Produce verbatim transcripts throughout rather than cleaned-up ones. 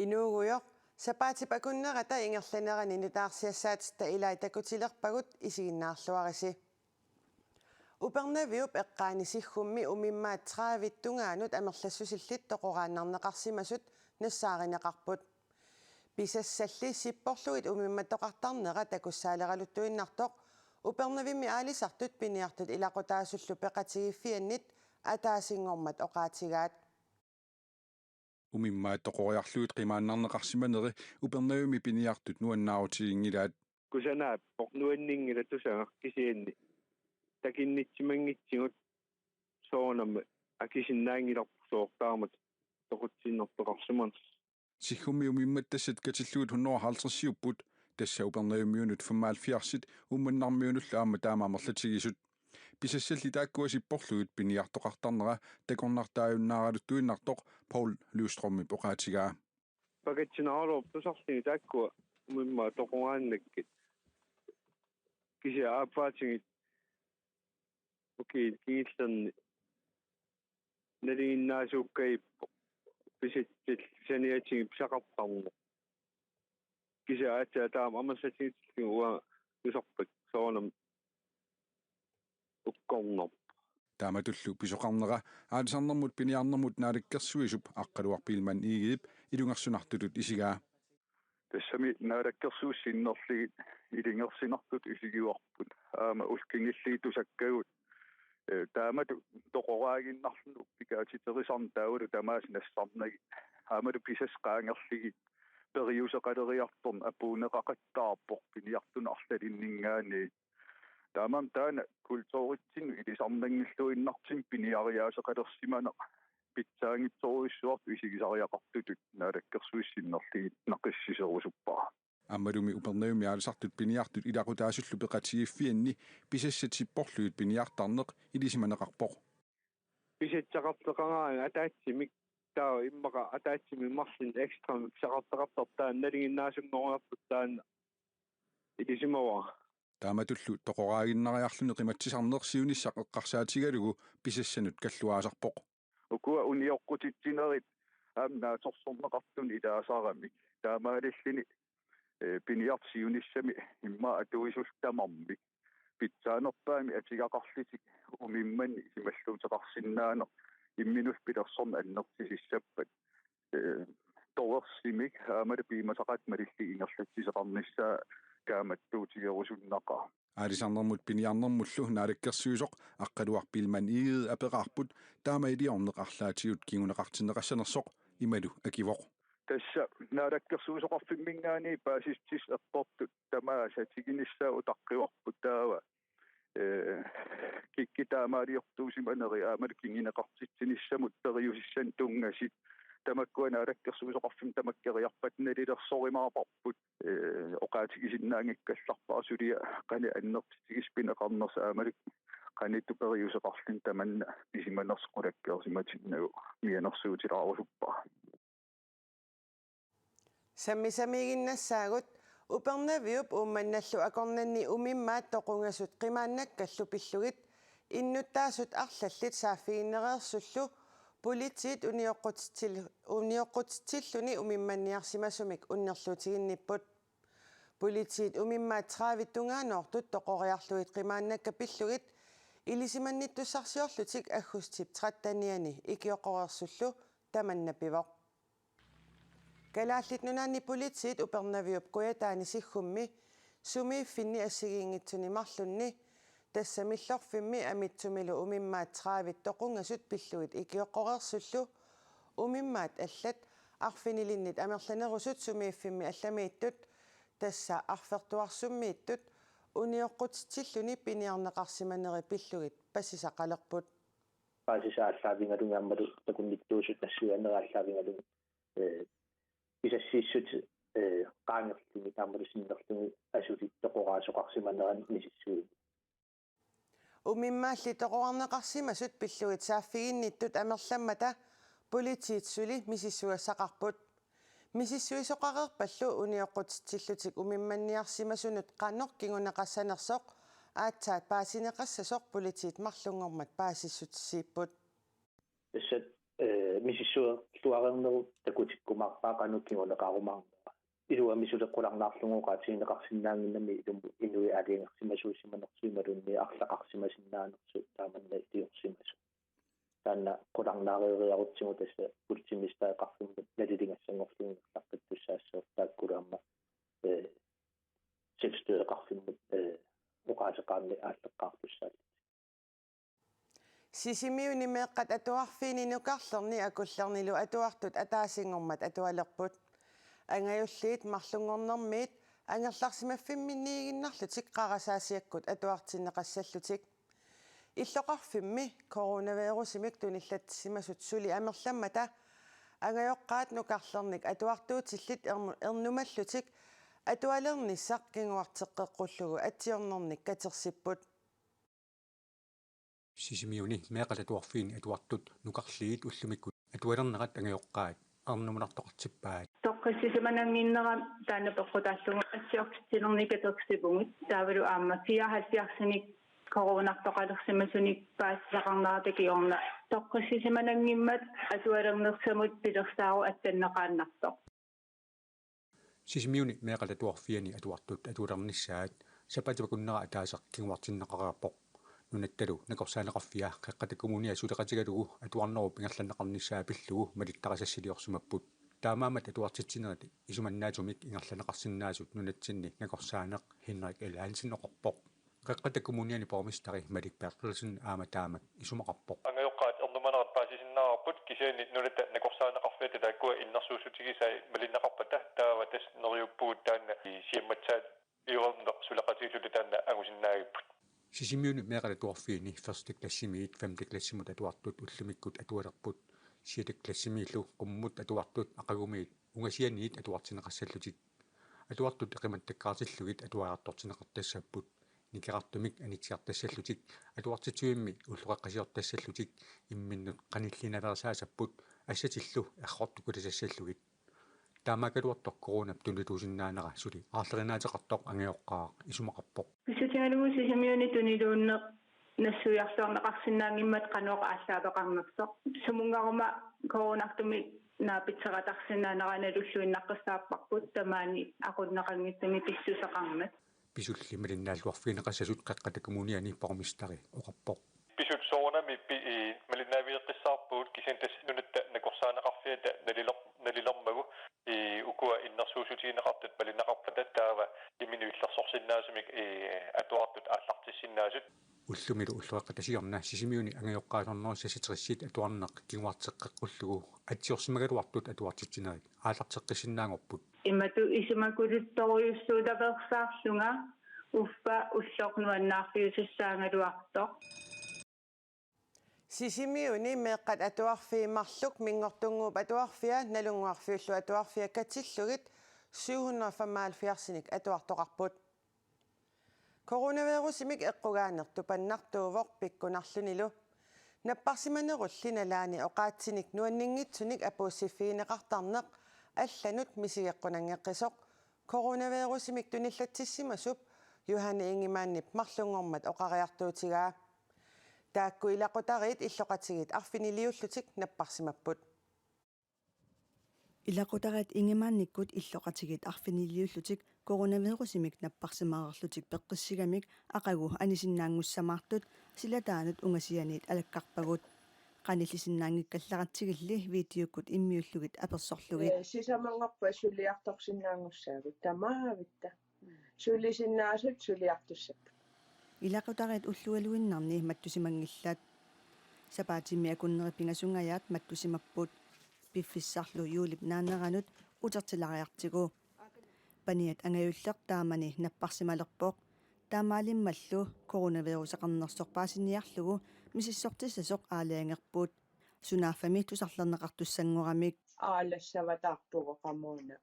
Inuugujoq, sapaatip akunnerata ingerlanerani nutaarsiassaatitta ilai takutilerpagut, isiginnaarluarisi. Upernaviup eqqaani Siggummi umimmaat tredive tungaanut amerlassusillit toqoraannarneqarsimasut nassaarineqarput. Pisassalli sipporlugit umimmattoqartarnera takussaaleraluttuinnartoq Upernavimmi aalisartut piniartut ilaqutaasullu peqatigiiffiannit ataasinngormat oqaatigaat. Umimmaat toqoriarlugit qimaannarneqarsimaneri Upernavimmi piniartut nuannaarutiginngilaat. Kusanaappoq, nuanninngilaq tusagaq, kisianni takinnitsimanngitsigut soorunami akisinnaanngilarput, soorlu taamatut toqutsinnartoqarsimaneq. Siggummi umimmattassat katillugit hundrede og halvtredsiupput, tassa Upernavimmiunut femoghalvfjerdsit, Uummannarmiunullu aamma taama amerlatigisut. Pisassalli taakkua sipporlugit piniartoqartarnera takornartaajunnaaraluttuinnartoq Poul Lystrømip oqaatigaa. Pakatsinnaraluarput tusarlugit taakkua umimmaat toqoraannakkit. Kisianni aappaatigut ukiut kingullerni nalinginnaasuukkaippoq pisassallu saniatigut pisaqartarneq. Kisianni aatsaat taama amerlatigissallugu uanga tusarpakka soorunami ukkornarpoq. Taamatullu pisoqarnera aalisarnermut piniarnermut Naalakkersuisup Aqqaluaq Biilmann Egedep ilungersunartutut isigaa. Tassami Naalakkersuisut sinnerlugit ilungersunartutut isigaarput. Aamma ullut kingulliit tusakkagut, eh, taamatut toqoraaginnarluni uppikaatiterisarneq taavalu tamaasa nassarnagit. Aammalu pisassat qaangerlugit periuseqaleriartorneq apuunneqaqattaarpoq piniartunut arlalinninngaanniit. Taamaammat taanna kulturitsinnut ilisarnanngilluinnartumik piniariaaseqalersimaneq pitsaanngitsorujussuartut isigisariaqartutut Naalakkersuisut sinnerlugit naqissiserusuppara. Aammalumi Upernavimmi aalisartut piniartut ilaqutaasullu peqatigiiffianni pisassat sipporlugit piniartarneq ilisimaneqarpoq. Pisassaqarfeqaraangat ataatsimik, taava immaqa ataatsimik marlunnik ekstramik pisaqartaqartartoq taanna nalinginnaasunngoriarlugu taanna ilisimavara. Taamatullu toqoraaginnariarluni qimatsisarneq siunissaq eqqarsaatigalugu pisassanut kalluaasarpoq. Ukua unioqqutitsinerit aamma naatsorsorneqartunik ilaasaramik. Taamaalilluni, eh, piniartut siunissami immaqa atuisullu tamarmik pitsaanerpaamik atugaqarlutik umimmannik isumalluuteqarsinnaaneq imminullu pilersorneq annertusiassappat, eh, torersumik aammalu piumasaqaatit malillugit ingerlatsisoqarnissaa kaammattuutigerusunnaqaaq. Aalisarnermut piniarnermullu Naalakkersuisoq Aqqaluaq Biilmann Egede aperaarput taama iliorneq arlaatigut kinguneqartinneqassanersoq, imalu akivoq. Tassa Naalakkersuisoqarfimminngaanniit paasissutissat errortut tamaasa tigunissaa utaqqivarput taava, eh, kikkut taamaaliortuusimanerit aammalu kinguneqartitsinissamut periusissanik tunngasut tamakkua Naalakkersuisoqarfimmut tamakkeriarpat nalilersorumaarparput. Eh, oqaatigisinnaanngikkallarpara suliaq qanoq annertutigisoq pineqarnersoq aammalu qanoq periuseqarluni tamanna pisimanersoq qulakkeersimatinnagu mianersuutilaarusuppara. Sammisamiiginnassaagut. Upernaviup Uummannallu akornanni umimmaat toqungasut qimaannakkallu pillugit innuttaasut arlallit saaffiginnereersullu politiit unioqqutitsil-, unioqqutitsilluni umimmanniarsimasumik unnerluutiginnipput. Politiit umimmaat tredive tungaanoortut toqoriarlugit qimaannakkat pillugit ilisimannittussarsiorlutik aggustip trettenianni ikioqqoreersullu tamanna pivoq. Kalaallit Nunaanni Politiit Upernaviup Kujataani Siggummi sumiiffinni assigiinngitsuni marlunni, tassa Millorfimmi Amitsumilu, umimmaat tredive toqungasut pillugit ikioqqoreersullu umimmaat allat arfinilinnit amerlanerusut sumiiffimmi allamiittut, tassa Arfertuarsummiittut, unioqqutitsilluni piniarneqarsimaneri pillugit passisaqalerput. Paasisat aallaavigalugit aammalu takunnittuusut nassuiaaneri aallaavigalugit, eh, pisassiissut, eh, qaangerlugit aammalu sinnerlugit asuli toqoraasoqarsimanerannut misissuivoq. Umimmaalli toqorarneqarsimasut pillugit saaffiginnittut amerlammata politiit suli misissugassaqarput. Misissuisoqareerpallu unioqqutitsillutik umimmanniarsimasunut qanoq kinguneqassanersoq aatsaat paasineqassasoq politiit marlunngormat paasissutissiipput. Tassa, eh, Misissuerluareernerup takutikkumaarpaa qanoq kinguneqarumaarnera. Iluamik suli qularnaarlugu oqaatigineqarsinnaannginnami ilumut inuit aalajangersimasuusimanersut imaluunniit arlaqarsimasinnaanersut taamanna iliorsimasut. Taanna qularnaareeriarutsigu tassa politimestereqarfimmut naliligassanngorlugu ingerlaqqittussaassooq taakkulu aamma, eh, selvstyreqarfimmut, eh, oqaaseqaanni aalleqqaartussaallutik. Sisimiuni meeqqat atuarfiini nukarlerni akullernilu atuartut ataasinngormat atualerput. Angajulliit marlunngornermiit angerlarsimaffimminniiginnarlutik qarasaasiakkut atuartinneqassallutik. Illoqarfimmi coronavirusimik tunillatsissimasut suli amerlammata angajoqqaat nukarlernik atuartuutillit ernu-, ernumallutik atualernissaq kinguarteqqeqqullugu atsiornernik katersipput. Sisimiuni meeqqat atuarfiini atuartut nukarliit ullumikkut atualernerat angajoqqaat ernumanartoqartippaat. Toqqissisimanannginnera taanna peqqutaallugu atsiortitsinernik katersivugut, taavalu aamma fireoghalvfjerdsinik coronartoqalersimasunik paasisaqarnerata kingorna toqqissisimananngimmat atualernersamut pilersaarut attanneqaannartoq. Sisimiuni meeqqat atuarfiani atuartut atualernissaat sapaatip akunnera ataaseq kinguartinneqareerpoq. Nunattalu Nakorsaaneqarfia Qeqqata Kommunia suleqatigalugu atuarnerup ingerlanneqarnissaa pillugu malittarisassiliorsimapput. Taamaammat atuartitsinerit isumannaatsumik ingerlanneqarsinnaasut nunatsinni nakorsaaneq Henrik L. Hansen oqarpoq. Qeqqata Kommuniani borgmesteri Malik Berthelsen aamma taamak isumaqarpoq. Angajoqqaat ernumanerat paasisinnaavarput, kisianni Nunatta Nakorsaaneqarfiata taakkua innersuussutigisai malinneqarpata, taava tassa neriuppugut taanna siammatsaat iuerneq suleqatigiilluta taanna angusinnaagipput. Sisimiuni meeqqat atuarfiini første klassimiit femte klassimut atuartut ullumikkut atualerput. Sjette klassimiillu qummut atuartut aqagumiit ungasianiit atuartinneqassallutik. Atuartut eqimattakkaartillugit atuariartortinneqartassapput. Nikerartumik anitsiartassallutik, atuartitsivimmi ulloqeqqasiortassallutik, imminnut qanillinaveersaasapput, assatillu errortukulasassallugit. Taamaakkaluartoq coronap tunituusinnaanera suli aarlerinaateqartoq angajoqqaaq isumaqarpoq. Pissutigalugu Sisimiuni tuniluunneq nassuiarluarneqarsinnaanngimmat qanoq aallaaveqarnersoq. Sumunngaruma coronartumik naapitseqatarsinnaanera nalulluinnaqqissaarparput tamaani aqunneqanngitsumik pissuseqarmat. Pisulli malinnaalluarfigineqassasut Qeqqata Kommuniani borgmesteri oqarpoq. Pisut soorunami pi-, i, malinnaavigeqqissaarpugut, kisianni tassa Nunatta Nakorsaaneqarfiata nalilor-, nalilermagu, i, ukua innersuussutigineqartut malinneqarpata taava imminut illersorsinnaasumik, i, atuartut aallartissinnaasut. Ullumilu ulloqeqqata siorna Sisimiuni angajoqqaasornerup seksogtressit atuarneq kinguarteqqeqqullugu atsiorsimagaluartut atuartitsinerit aallarteqqissinnaanngorput. Imatut isumakuluttorujussuutaveersaarlunga uffa ulloq nuannaarfiusussaagaluartoq. Sisimiuni meeqqat atuarfii marluk Minngortunnguup Atuarfia Nalunnguarfiullu Atuarfia katillugit syv hundrede og femoghalvfjerdsinik atuartoqarput. Coronavirusimik eqqugaaneq tupannartuuvoq pikkunarlunilu. Napparsimanerulli nalaani oqaatsinik nuanninngitsunik apuussiffigineqartarneq allanut misigeqqunanngeqqisoq coronavirusimik tunillatsissimasup Johanne Ingemannip marlunngormat oqariartuutigaa. Taakku ilaqutariit illoqatigiit arfiniliullutik napparsimapput. Ilaqutariit Ingemannikkut illoqatigiit arfiniliullutik coronavirusimik napparsimareerlutik peqqissigamik aqagu anisinnaanngussamaartut silataanut ungasianiit alakkarpagut. Qanillisinnaanngikkallaratsigilli videokkut immiullugit apersorlugit. Ee, sisamanngorpat suliartorsinnaanngussaagut tamaavitta. Sulisinnaasut suliartussapput. Ilaqutariit ullualuinnarni mattusimanngillat. Sapaatimmi akunneri pingasungajaat mattusimapput. Piffissarlu juulip naaneranut utertilariartigu. Paniat angajulleq taamani napparsimalerpoq. Taamaalimmallu coronaviruseqarnersoq paasiniarlugu misissortissasoq aalajangerput. Sunaaffami tusarlerneqartussanngoramik. Aalassavataarpugut qamuuna.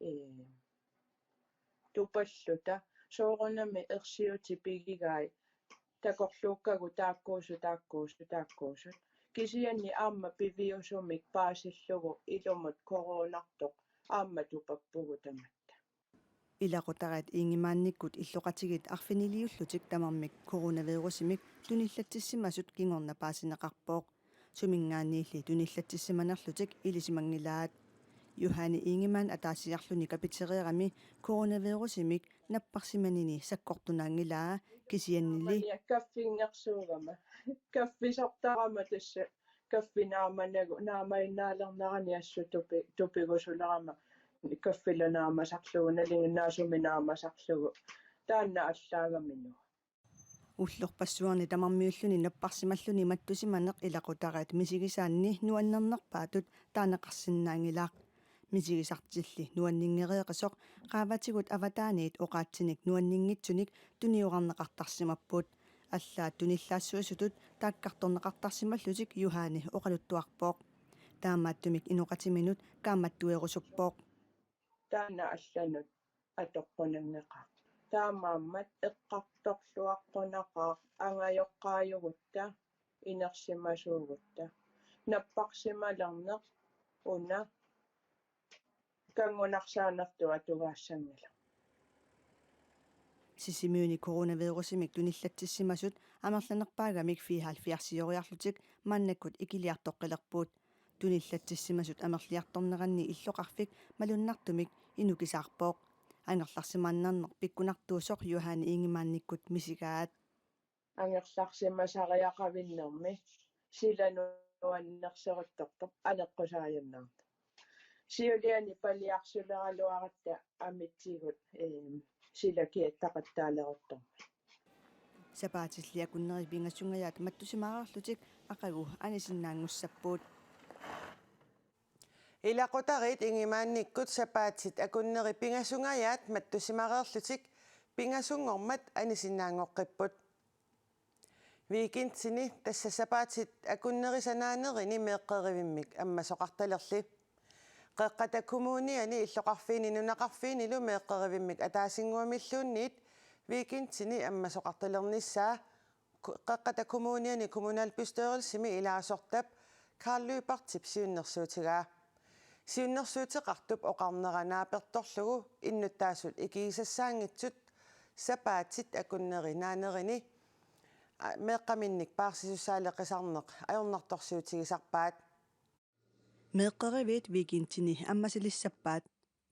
Ee, tupalluta. Soorunami ersiutit pigigai. Takorluukkagut taakkuusut, taakkuusut, taakkuusut. Kisianni aamma piviusumik paasillugu ilumut coronartoq aamma tupappugut tamatta. Ilaqutariit Ingemannikkut illoqatigiit arfiniliullutik tamarmik coronavirusimik tunillatsissimasut kingorna paasineqarpoq. Suminngaanniilli tunillatsissimanerlutik ilisimanngilaat. Juhani Ingemann ataasiarluni kapitereerami coronavirusimik napparsimanini sakkortunaanngilaa, kisiannili Mania kaffinngersuugama. Kaffisortarama tassa. Kaffi naamanagu, naamainnaalernerani assut tupi-, tupigusulerama. Kaffila naamasarlugu, nalinginnaasumik naamasarlugu. Taanna allaagaminut. Ullorpassuarni tamarmiulluni napparsimalluni mattusimaneq ilaqutariit misigisaanni nuannernerpaatut taaneqarsinnaanngilaq. Misigisartilli nuanninngereerisoq qaavatigut avataaniit oqaatsinik nuanninngitsunik tuniorarneqartarsimapput. Allaat tunillaassuisutut taakkartorneqartarsimallutik Juhani oqaluttuarpoq. Taamaattumik inoqatiminut kaammattuerusuppoq. Taanna allanut atoqqunanngeqaaq. Taamaammat eqqartorluaqqunaqaaq angajoqqaajugutta inersimasuugutta. Napparsimalerneq una kanngunarsaanertut atugaassanngilaq. Sisimiuni coronavirusimik tunillatsissimasut amerlanerpaagamik fireoghalvfjerdsioriarlutik maannakkut ikiliartoqqilerput. Tunillatsissimasut amerliartorneranni illoqarfik malunnartumik inukisaarpoq. Angerlarsimaannarneq pikkunartuusoq Juhani Ingemannikkut misigaat. Angerlarsimasariaqavinnermi sila nuannerseruttortoq aneqqusaajannaartoq. Siuliani paliarsuleraluaratta amitsigut, eem, sila kiattaqattaaleruttormat. Sapaatilli akunneri pingasungajaat mattusimareerlutik aqagu anisinnaanngussapput. Ilaqutariit Ingemannikkut sapaatit akunneri pingasungajaat mattusimareerlutik pingasunngormat anisinnaanngoqqipput. Weekendini tassa sapaatit akunnerisa naanerini meeqqerivimmik ammasoqartalerli. Qeqqata Kommuniani illoqarfiini nunaqarfiinilu meeqqerivimmik ataasinnguamilluunniit weekendini ammasoqartalernissaa Ku-, Qeqqata Kommuniani kommunalbestyrelsimi ilaasortap Karl Lyberthip siunnersuutigaa. Siunnersuuteqartup oqarnera naapertorlugu innuttaasut ikigisassaanngitsut sapaatit akunneri naanerini, a, meeqqaminnik paarsisussaaleqisarneq ajornartorsiutigisarpaat. Meeqqeriviit weekendini ammasilissappaat.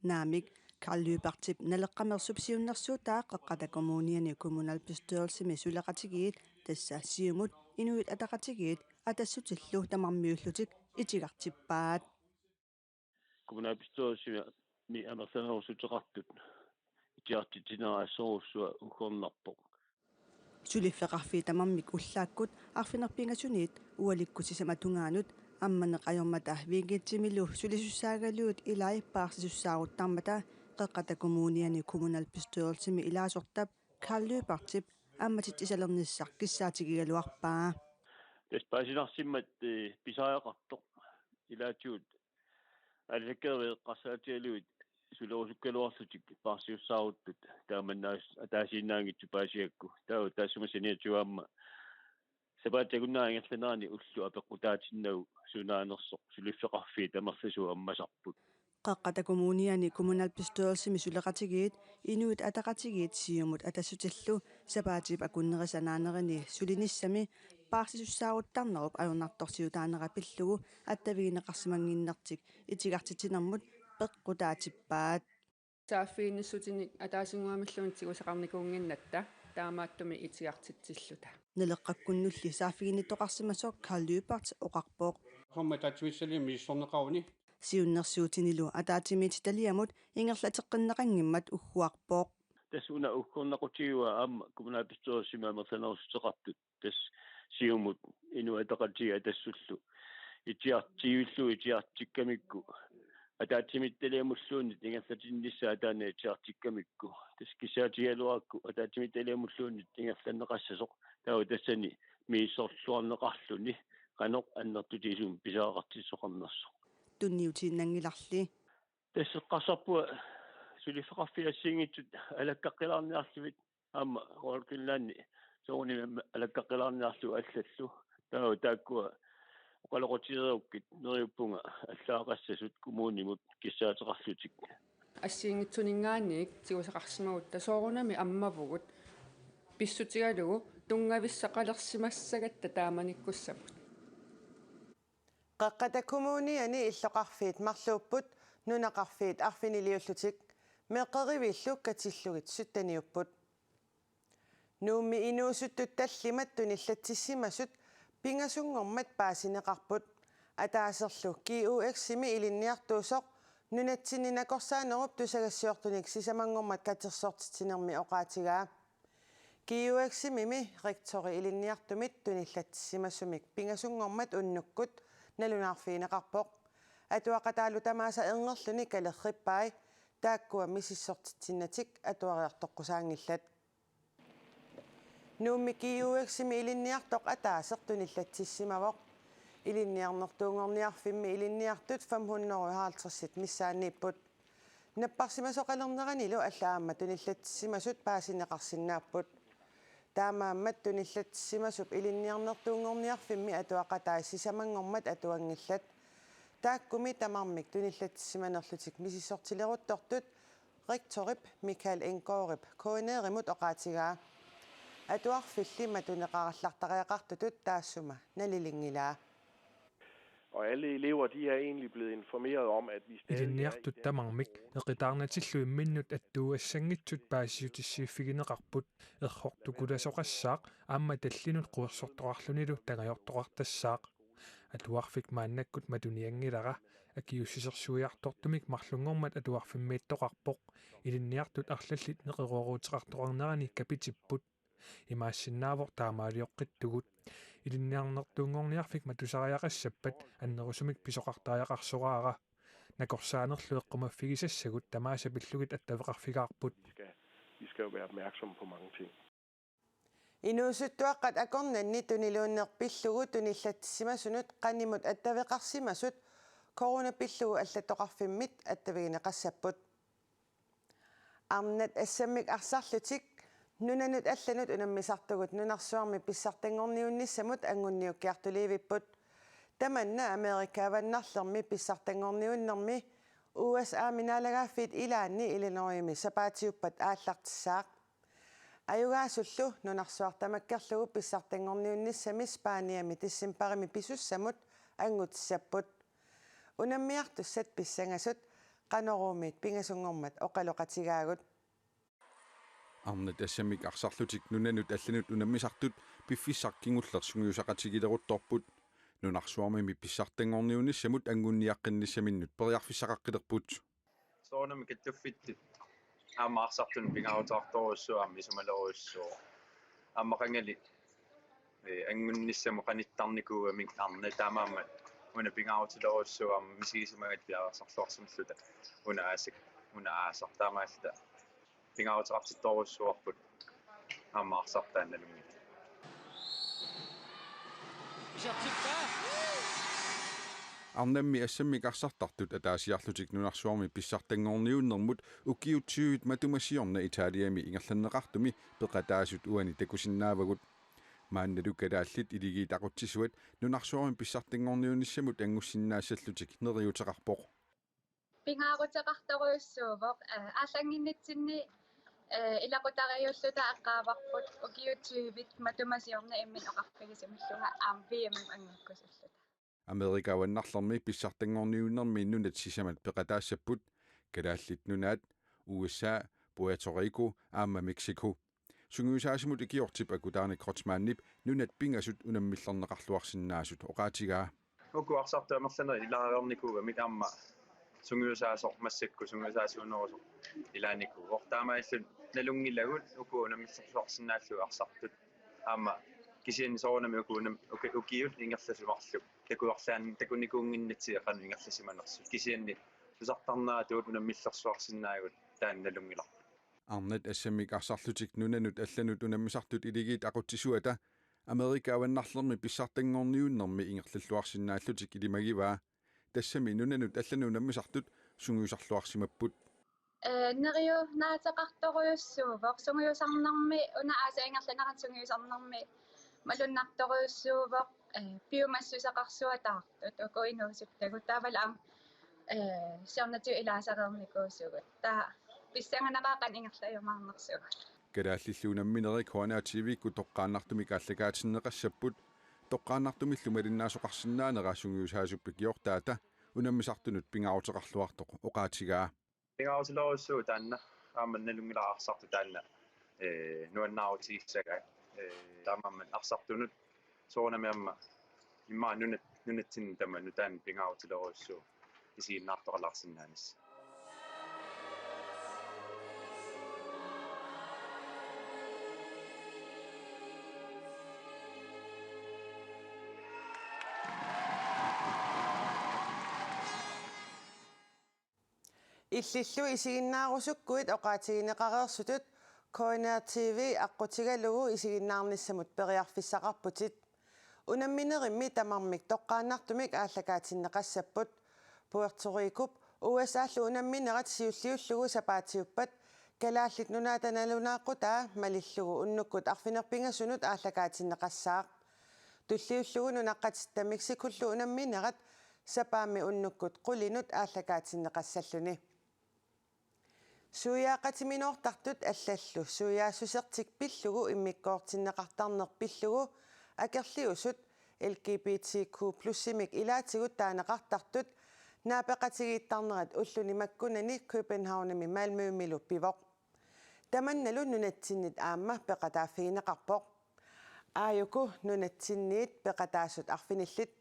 Naamik, Karl Lyberthip Naleqqameersup siunnersuutaa Qeqqata Kommuniani kommunalbestyrelsimi suleqatigiit, tassa Siumut, Inuit Ataqatigiit Atassutillu tamarmiullutik itigartippaat. Kommunalbestyrelsimi amerlanerussuteqartut itigartitsinera assorujussuaq uggornarpoq. Suliffeqarfiit tamarmik ullaakkut arfineq-pingasuniit ualikkut sisamat tungaanut ammaneq ajormata weekendimilu sulisussaagaluit ilai paarsisussaaruttarmata Qeqqata Kommuniani kommunalbestyrelsimi ilaasortap Karl Lyberthip ammatitsisalernissaq kissaatigigaluarpaa. Tassa paasinarsimmat, eh, pisariaqartoq ilaatigut aalisakkerivik eqqarsaatigalugit sulerusukkaluarlutik paarsiussaaruttut taamannaas ataasiinnaanngitsut paasigakku. Taava taassuma saniatigut aamma sapaatit akunneri ingerlanerani ullut apeqqutaatinnagu sunaanersoq suliffeqarfiit amerlasuut ammasarput. Qeqqata Kommuniani kommunalbestyrelsimi suleqatigiit Inuit Ataqatigiit Siumut Atassutillu sapaatip akunnerisa naanerini sulinissami paarsisussaaruttarnerup ajornartorsiutaanera pillugu attavigineqarsimannginnertik itigartitsinermut peqqutaatippaat. Saaffiginnissutinik ataasinnguamilluunniit tigusaqarnikuunnginnatta taamaattumik itigartitsilluta. Naleqqakkunnulli saaffiginnittoqarsimasoq Karl Lyberth oqarpoq. Aamma ataatsimiititaliami misissorneqaruni. Siunnersuutinilu ataatsimiititaliamut ingerlateqqinneqanngimmat ugguarpoq. Tassa una uggornaqutigivaa aamma kommunalbestyrelsimi amerlanerussuteqartut. Tassa Siumut, Inuit Ataqatigiit Atassullu itigartivillugu itigartikkamikku, ataatsimiititaliamulluunniit ingerlatinnissaa taanna itigartikkamikku, tassa kissaatigigaluarakku ataatsimiititaliamulluunniit ingerlanneqassasoq, taava tassani misissorluarneqarluni qanoq annertutigisumik pisariaqartitsisoqarnersoq. Tunniutiinnanngilarli. Tassa eqqarsarpunga suliffeqarfiit assigiinngitsut alakkaqqilaarniarlugit aamma Royal Greenlandi soorunami alakkaqqilaarniarlugu allallu. Taava taakkua oqaloqatigeerukkit neriuppunga allaaqassasut kommunimut kissaateqarlutik. Assigiinngitsuninngaanniit tigusaqarsimagutta soorunami ammavugut pissutigalugu tunngavissaqalersimassagatta taamanikkussamut. Qeqqata Kommuniani illoqarfiit marluupput, nunaqarfiit arfiniliullutik, meeqqeriviillu katillugit sytteniupput. Nuummi inuusuttut tallimat tunillatsissimasut pingasunngormat paasineqarput. Ataaserlu G U X-imi ilinniartuusoq nunatsinni nakorsaanerup tusagassiortunik sisamanngormat katersortitsinermi oqaatigaa. G U X-imimi rektori ilinniartumit tunillatsissimasumik pingasunngormat unnukkut nalunaarfigineqarpoq. Atuaqataallu tamaasa erngerluni kalerrippai, taakkua misissortitsinnatik atuariartoqqusaanngillat. Nuummi G U X-imi ilinniartoq ataaseq tunillatsissimavoq. Ilinniarnertuunngorniarfimmi ilinniartut fem hundrede og halvtreds missaanniipput. Napparsimasoqalerneranilu alla aamma tunillatsissimasut paasineqarsinnaapput. Taamaammat tunillatsissimasup ilinniarnertuunngorniarfimmi atuaqatai sisamanngormat atuanngillat. Taakkumi tamarmik tunillatsissimanerlutik misissortileruttortut rektorip Michael Enggaardip K N R-imut oqaatigaa. Atuarfilli matuneqarallartariaqartutut taassuma nalilinngilaa. Og alle elever, de er egentlig blevet informeret om, at vi stadig er i Ilinniartut tamarmik eqitaarnatillu imminnut attuugassanngitsut paasissutissiiffigineqarput, errortukulasoqassaaq aamma tallinut quersortoqarlunilu tangajortoqartassaaq. Atuarfik maannakkut matunianngilara, akiuussusersuiartortumik marlunngormat atuarfimmiittoqarpoq, ilinniartut arlallit neqerooruteqartoqarnerani kapitipput. Imaassinnaavoq taamaalioqqittugut. Ilinniarnertuunngorniarfik matusariaqassappat annerusumik pisoqartariaqarsoraara. Nakorsaanerlu eqqumaffigisassagut tamaasa pillugit attaveqarfigaarput. Vi skal, vi skal jo være opmærksomme på mange ting. Inuusuttuaqqat akornanni tuniluunneq pillugu tunillatsissimasunut qanimut attaveqarsimasut corona pillugu allattoqarfimmit attavigineqassapput. Arnat assammik arsarlutik nunanut allanut unammisartugut nunarsuarmi pissartanngorniunnissamut angunniukkiartuliivipput. Tamanna Amerika Avannarlermi pissartanngorniunnermi U S A-mi naalagaaffiit ilaanni Illinoisimi sapaatiuppat aallartissaaq. Ajugaasullu nunarsuaq tamakkerlugu pissartanngorniunnissami Spaniami decembarimi pisussamut anngutissapput. Unammiartussat pissangasut Qanoruumiit pingasunngormat oqaloqatigaagut. Arnat assammik arsarlutik nunanut allanut unammisartut piffissaq kingulleq sungiusaqatigileruttorput. Nunarsuarmimi pissartanngorniunnissamut anngunniaqqinnissaminnut periarfissaqaqqilerput. Soorunami kattuffittut aamma arsartunut pingaaruteqartorujussuuvoq, aamma isumalerujussuuvoq. Aamma qangali ee, anngunnissamut qanittarnikuugamik arnat, taamaammat una pingaarutilerujussuuvoq aamma misigisimagatta piareersarluarsimalluta una aasaq, una aasaq, taamaalluta pingaaruteqartittorujussuuarput aamma arsartaa nalunngilara. Arnammi assammik arsartartut ataasiarlutik nunarsuarmi pissartanngorniunnermut ukiut tyvit matuma siorna Italiami ingerlanneqartumi peqataasut uani takusinnaavagut. Maannalu kalaallit iligiit aqutsisuat nunarsuarmi pissartanngorniunnissamut angussinnaassallutik neriuuteqarpoq. Pingaaruteqartorujussuuvoq, ee, aallannginnitsinni, ee, ilaqutariiulluta eqqaavarput ukiut tyvit matuma siorna imminut oqarfigisimallunga aamma V M-imut anngukkusulluta. Amerika Avannarlermi pissartanngorniunnermi nunat sisamat peqataassapput, Kalaallit Nunaat, U S A, Puerto Rico aamma Mexico. Sungiusaasimut ikiortip Akutaani Kreutzmannip nunat pingasut unammillerneqarluarsinnaasut oqaatigaa. Uku arsartut amerlanerit ilaareernikuugamik aamma sungiusaasoq massakkut sungiusaasuunerusoq ilaanikuuvoq. Taamaalilluni nalunngilagut uku unammillersuarsinnaallugit arsartut. Aamma kisianni soorunami uku unam-, uki-, ukiut ingerlasut marluk takuarlaan-, takunikuunnginnatsigit qanoq ingerlasimanersut. Kisianni tusartarnerata uku unammillersuarsinnaavugut taanna nalunngilarput. Arnat assammik arsarlutik nunanut allanut unammisartut iligiit aqutsisuata Amerika Avannarlermi pissartanngorniunnermi ingerlalluarsinnaallutik ilimagivaa. Tassami nunanut allanut unammisartut sungiusarluarsimapput. Ee, neriunaateqartorujussuuvoq sungiusarnermi, una aasaq ingerlanerani sungiusarnermi malunnartorujussuuvoq, ee, piumassuseqarsuataartut uku inuusuttagut, taavalu aamma, ee, siornatigut ilaasareernikuusugut. Taava pissanganaqaaq qanoq ingerlajumaarnersugut. Kalaallillu unamminerit K N R T V-kkut toqqaannartumik aallakaatinneqassapput. toqqaannartumillu malinnaasoqarsinnaanera sungiusaasup ikiortaata unammisartunut pingaaruteqarluartoq oqaatigaa. Pingaarutilerujussuuvoq taanna, aamma nalunngilara arsartut taanna, ee, nuannaarutigissagaat, ee, taamaammat arsartunut soorunami aamma immaqa nunat-, nunatsinni tamaat nutaanik pingaarutilerujussuuvoq isiginnaartoqalaarsinnaanissaq. Illillu isiginnaarusukkuit oqaatigineqareersutut K N R T V aqqutigalugu isiginnaarnissamut periarfissaqarputit. Unamminerimmi tamarmik toqqaannartumik aallakaatinneqassapput. Puerto Ricop U S A-llu unamminerat siulliullugu sapaatiuppat Kalaallit Nunaata nalunaaqutaa malillugu unnukkut arfineq-pingasunut aallakaatinneqassaaq. Tulliullugu nunaqqatitta Mexicollu unamminerat sapaammi unnukkut qulinut aallakaatinneqassalluni. Suiaaqatiminoortartut allallu suiaassusertik pillugu immikkoortinneqartarneq pillugu akerliusut L G B T Q plus-imik ilaatigut taaneqartartut naapeqatigiittarnerat ulluni makkunani Københavnimi Malmømilu pivoq. Tamannalu nunatsinnit aamma peqataaffigineqarpoq. Aajuku nunatsinniit peqataasut arfinillit.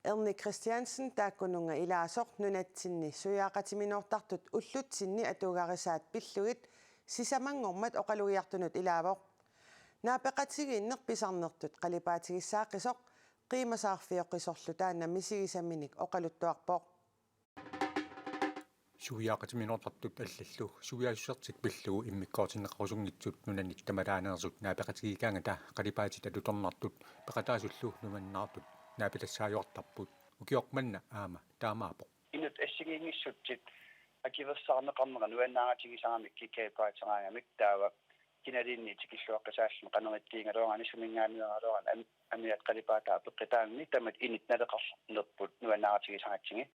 Erni Christiansen taakkununnga ilaasoq nunatsinni suiaaqatiminoortartut ullutsinni atugarisaat pillugit sisamanngormat oqalugiartunut ilaavoq. Naapeqatigiinneq pisarnertut qalipaatigissaaqqisoq qiimasaarfioqqisorlu taanna misigisaminik oqaluttuarpoq. Suiaaqatiminoortartut allallu suiaassusertik pillugu immikkoortinneqarusunngitsut nunanit tamalaaneersut naapeqatigiikkaangata qalipaatit atutornartut peqataasullu nuannaartut naapilassaajuartarput. Ukioq manna aamma taamaappoq. Inuk assigiinngissutsit akuersaarneqarnera nuannaarutigisaramik Gay Pride-eraangamik taava kinaluunniit tikilluaqqisaalluni qanoq ittigigaluaraanni suminngaanneeraluaraanni am-, amiat qalipaataa peqqutaanni tamatta inuk naleqarnerput nuannaarutigisaratsigit.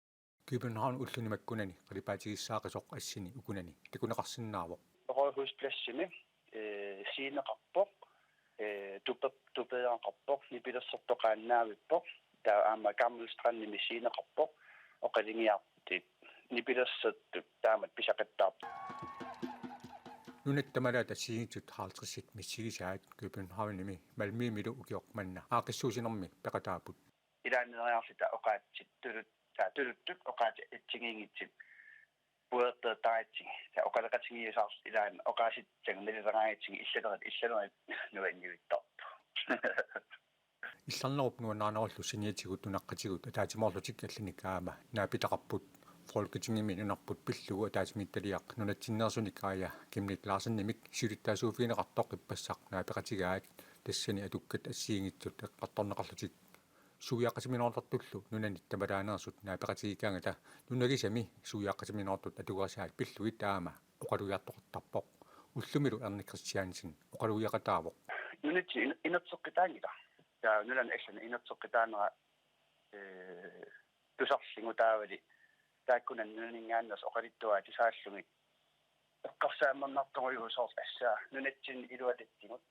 København ulluni makkunani qalipaatigissaaqqisoq assini ukunani takuneqarsinnaavoq. Rådhuspladsimi, ee, sceneqarpoq, ee, tupe-, tupeeraqarpoq, nipilersortoqaannaavippoq, taava aamma Gammel Strandimi sceneqarpoq, oqalugiartut nipilersortut taamatut pisaqattaarput. Nunat tamalaat assigiinngitsut halvtredsit misigisaat Københavnimi Malmømilu ukioq manna aaqqissuussinermi peqataapput. Ilaanneeriarluta oqaatsit tulut-, taa, tuluttut oqaatsit assigiinngitsut puerteertaratsigit. Taa oqaloqatigiuaarluta ilaanni oqaasitsisut nalileraangatsigit illalerit illalerit nuanniuttarput. Illarnerup nuannaanerullu saniatigut nunaqqatigut ataatsimoorlutik allanik aamma naapitaqarput. Folketingimi nunarput pillugu ataatsimiititaliaq nunatsinneersunik Aaja Chemnitz Larsenimik siulittaasuuffigineqartoq ippassaq naapeqatigaat tassani atukkat assigiinngitsut eqqartorneqarlutik. Suiaaqatiminoortartullu nunanit tamalaaneersut naapeqatigiikkaangata nunagisami suiaaqatiminoortut atugarisaat pillugit aamma oqalugiartoqartarpoq. Ullumilu Erni Christiansen oqalugiaqataavoq. Nunatsinni in-, inerteqqitaanngilaq. Taava nunani allani inerteqqitaanera, ee, tusarlugu taavali taakkunani nunaninngaanneersut oqaluttuaat tusaallugit eqqarsaammernarujuuvoq soorlu assaa nunatsinni iluatattigut.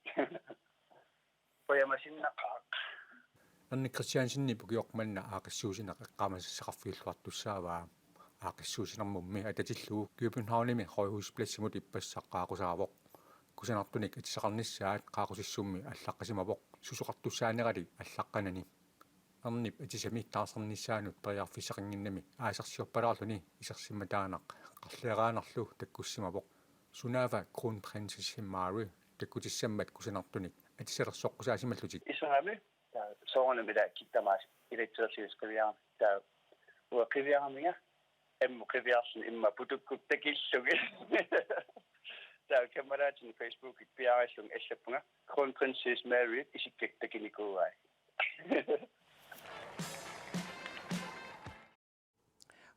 Pujamasinnaqaaq. Erni Christiansenip ukioq manna aaqqissuussineq eqqaamasassaqarfigilluartussaavaa. Aaqqissuussinermummi atatillugu Københavnimi Rådhuspladsimut ippassaq qaaqqusaavoq. Kusanartunik atisaqarnissaat qaaqqusissummi allaqqasimavoq susoqartussaanerali allaqqanani. Ernip atisami taarsernissaanut periarfissaqannginnami aasarsiorpalaarluni isersimataanaq qarliaraannarlu takkussimavoq. Sunaaffa Kronprinsessi Mary takkutissammat kusanartunik atisalersoqqussaasimallutik. Isumami, taa, soorunami ila kittamaas ilitsersius qiviara, taa, uanga qiviaraminga, ammut qiviarluni immaqa putukkup takillugit. Taa, kammalaatinik Facebookit piareerlunga allappunga, Kronprinsesse Mary isikka takunikuuai.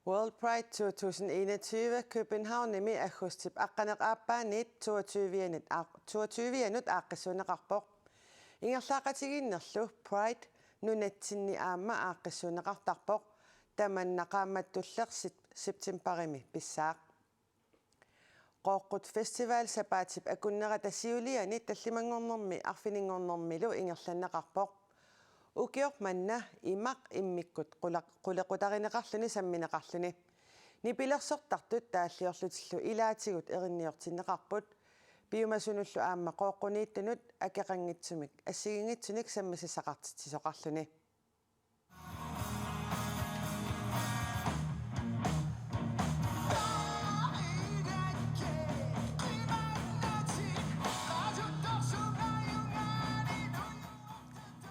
World Pride to tusind enogtyve Københavnimi aggustip aqqaneq-aappaaniit toogtyve-anut aaq-, toogtyve-anut aaqqissuunneqarpoq. Ingerlaaqatigiinnerlu Pride nunatsinni aamma aaqqissuunneqartarpoq. Tamanna qaammattulleq sep-, septembarimi pissaaq. Qooqqut Festival sapaatip akunnerata siuliani tallimanngornermi arfininngornermilu ingerlanneqarpoq. Ukioq manna imaq immikkut qulaq-, qulequtarineqarluni sammineqarluni. Nipilersortartut taalliorlutillu ilaatigut erinniortinneqarput. Piumasunullu aamma Qooqquniittunut akeqanngitsumik assigiinngitsunik sammisassaqartitsisoqarluni.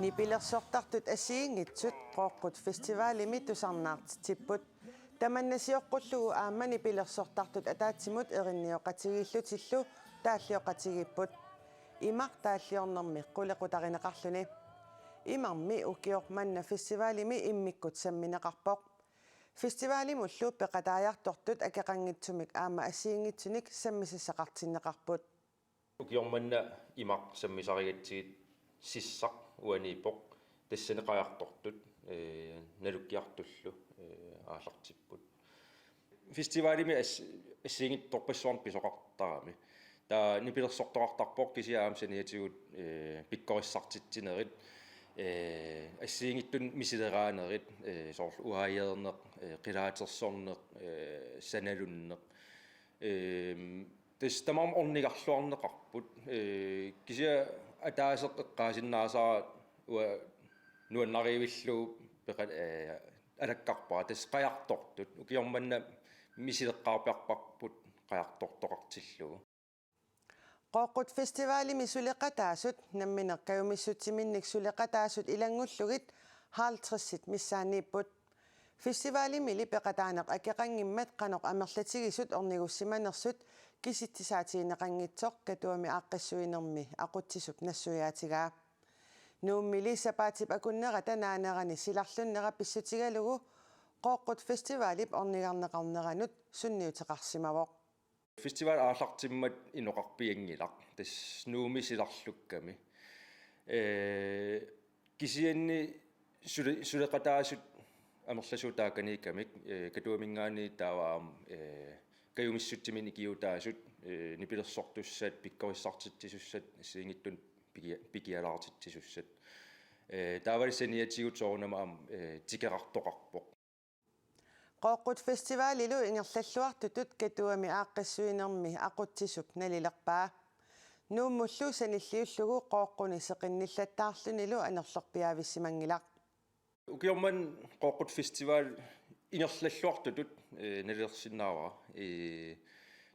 Nipilersortartut assigiinngitsut Qooqqut Festivalimi tusarnaartitsipput. Tamanna sioqqullugu aamma nipilersortartut ataatsimut erinnioqatigiillutillu taallioqatigiipput. Imaq taalliornermi qulequtarineqarluni. Imarmi ukioq manna festivalimi immikkut sammineqarpoq. Festivalimullu peqataajartortut akeqanngitsumik aamma assigiinngitsunik sammisassaqartinneqarput. Ukioq manna imaq sammisarigatsigit sissaq uaniippoq, tassani qajartortut, ee, nalukkiartullu, ee, aallartipput. Festivalimi as-, assigiinngitsorpassuarnik pisoqartarami. Taava nipilersortoqartarpoq kisianni aamma saniatigut, ee, pikkorissartitsinerit, ee, assigiinngitsunik misileraanerit, ee, soorlu uaajeerneq, ee, qilaatersorneq, ee, sanalunneq. Ehm, tassa tamarmik ornigarluarneqarput. Ee, kisianni ataaseq eqqaasinnaasara uanga nuannarivillugu peqa-, ee, alakkarpara, tassa qajartortut. Ukioq manna misileqqaarpiarparput qajartortoqartillugu. Qooqqut Festivalimi suleqataasut nammineq kajumissutsiminnik suleqataasut ilanngullugit halvtredsit missaanniipput. Festivalimili peqataaneq akeqanngimmat qanoq amerlatigisut ornigussimanersut kisitsisaatigineqanngitsoq Katuami aaqqissuinermi aqutsisup nassuiaatigaa. Nuummili sapaatip akunnerata naanerani silarlunnera pissutigalugu Qooqqut Festivalip ornigarneqarneranut sunniuteqarsimavoq. Festival aallartimmat inoqarpianngilaq, tassa Nuummi silarlukkami. Ee, kisianni sule-, suleqataasut amerlasuut taakaniikkamik, ee, Katuaminngaanniit taava aamma, ee, kajumissutsiminnik ikiuutaasut, ee, nipilersortussat, pikkorissartitsisussat, assigiinngitsunik pikia-, pikialaartitsisussat. Ee, taavalu saniatigut soorunami aamma, ee, tikeqartoqarpoq. Qooqqut Festivalilu ingerlalluartutut Katuami aaqqissuinermi aqutsisup nalilerpaa. Nuummullu sanilliullugu Qooqquni seqinnillattaarlunilu anorlerpiaavissimanngilaq. Ukioq manna Qooqqut Festival ingerlalluartutut, ee, nalilersinnaavara. Ee,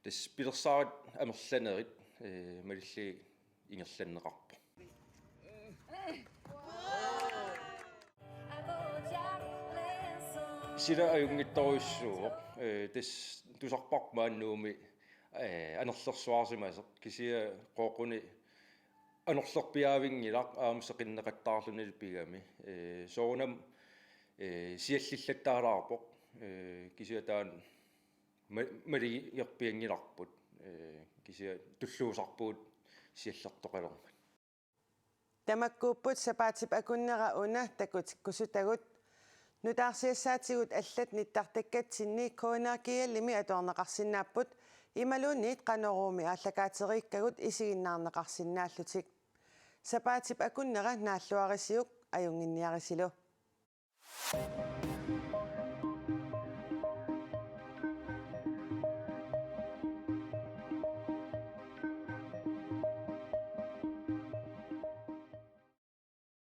tassa pilersaarutit amerlanerit, ee, malillugit ingerlanneqarpoq. Sila ajunngitsorujussuuvoq, ee, tassa tusarparput maani Nuummi, ee, anorlersuarsimasoq, kisianni Qooqquni anorlerpiaavinngilaq aamma seqinneqattaarlunilu pigami. Ee, soorunami, ee, siallillattaalaarpoq, ee, kisianni taanna ma-, maligerpianngilarput, ee, kisianni tulluusarpugut siallertoqalermat. Tamakkuupput sapaatip akunnera una takutikkusutagut. Nutaarsiassaatigut allat nittartakkatsinni K N R G L-imi atuarneqarsinnaapput, imaluunniit Qanoruumi aallakaateriikkagut isiginnaarneqarsinnaallutik. Sapaatip akunnera naalluarisiuk, ajunnginniarisilu.